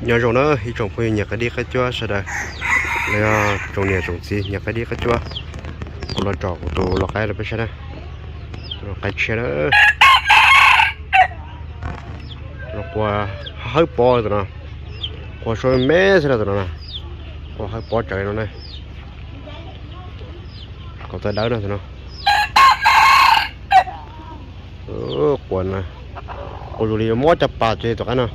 Nyob zoo na ib tsoom phooj ywg nyiam qaib dib qaib cuab sawv daws, los yog tsoom niam tsoom txiv nyiam qaib dib qaib cuab, kuv los tsom kuv tus lau qaib rau peb saib na. Tus lau qaib tshiab na, tus no qua hawb pob tus no, qua sua me xwb na tus no na, qua hawb pob tsawv no na. Kaus taw dawb no tus no. Qua na, qua zoo li mob caj pas ces tus qaib no.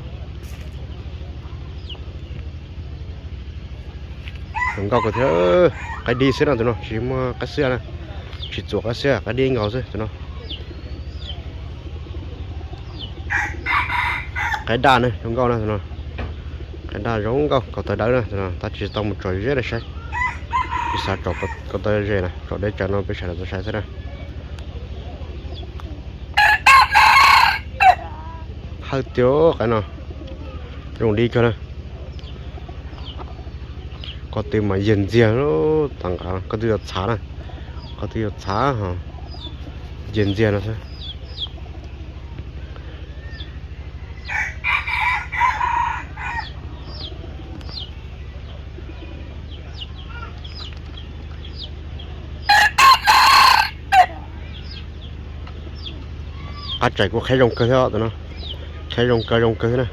Zoo nkauj kawg thiab, qaib dib xwb no tus no, tsis muaj qaib xwb na, tsis txuam qaib xwb, qaib dib nkaus xwb tus no. Qaib daj na zoo nkauj na tus no, qaib daj zoo nkauj kaus taw dawb na tus no, tab tsis tau mus tsom ze rau saib, tsis xav tsom kaus taw ze na, tsom deb tsawv no peb sawv daws tau saib xwb na. Hawb tiag qaib no, zoo li kawg na. Qhov twg mas yag ntxiag, tag nqa qhov twg yuav txhav na, qhov twg yuav txhav ho yag ntxiag no xwb. Qab tsaim kuj qheb zoo kawg thiab tus no, qheb zoo kawg zoo kawg thiab na.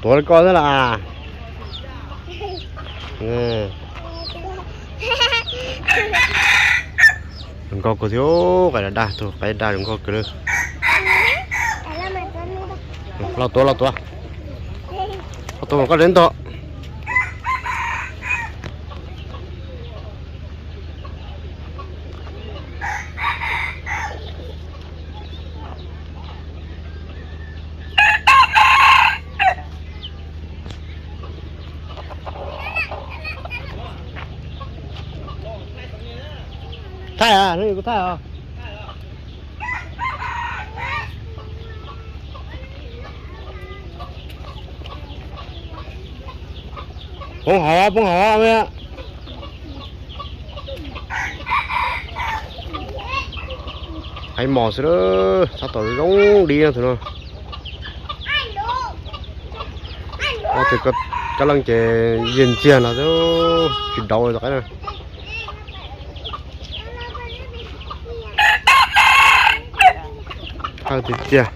Tuav li koj xwb las. Zoo nkauj kawg thiab, qaib daj, tus qaib daj zoo nkauj kawg li. Los tuav, los tuav. Los tuav mas koj deb ntog. Thaij a, hnub kuv thaij os. Poob hauv, poob hauv. Qaib mos xwb, tab tom zoo li no tus no. Tus kab leej ces yag ntxiag los tsis dauv li tus qaib na. Hawb tiag tiag.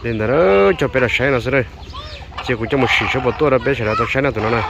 Li ntawd coj peb los saib no xwb, cia kuv coj mus sim saib puas tuaj rau peb sawv daws tau saib no tus no na.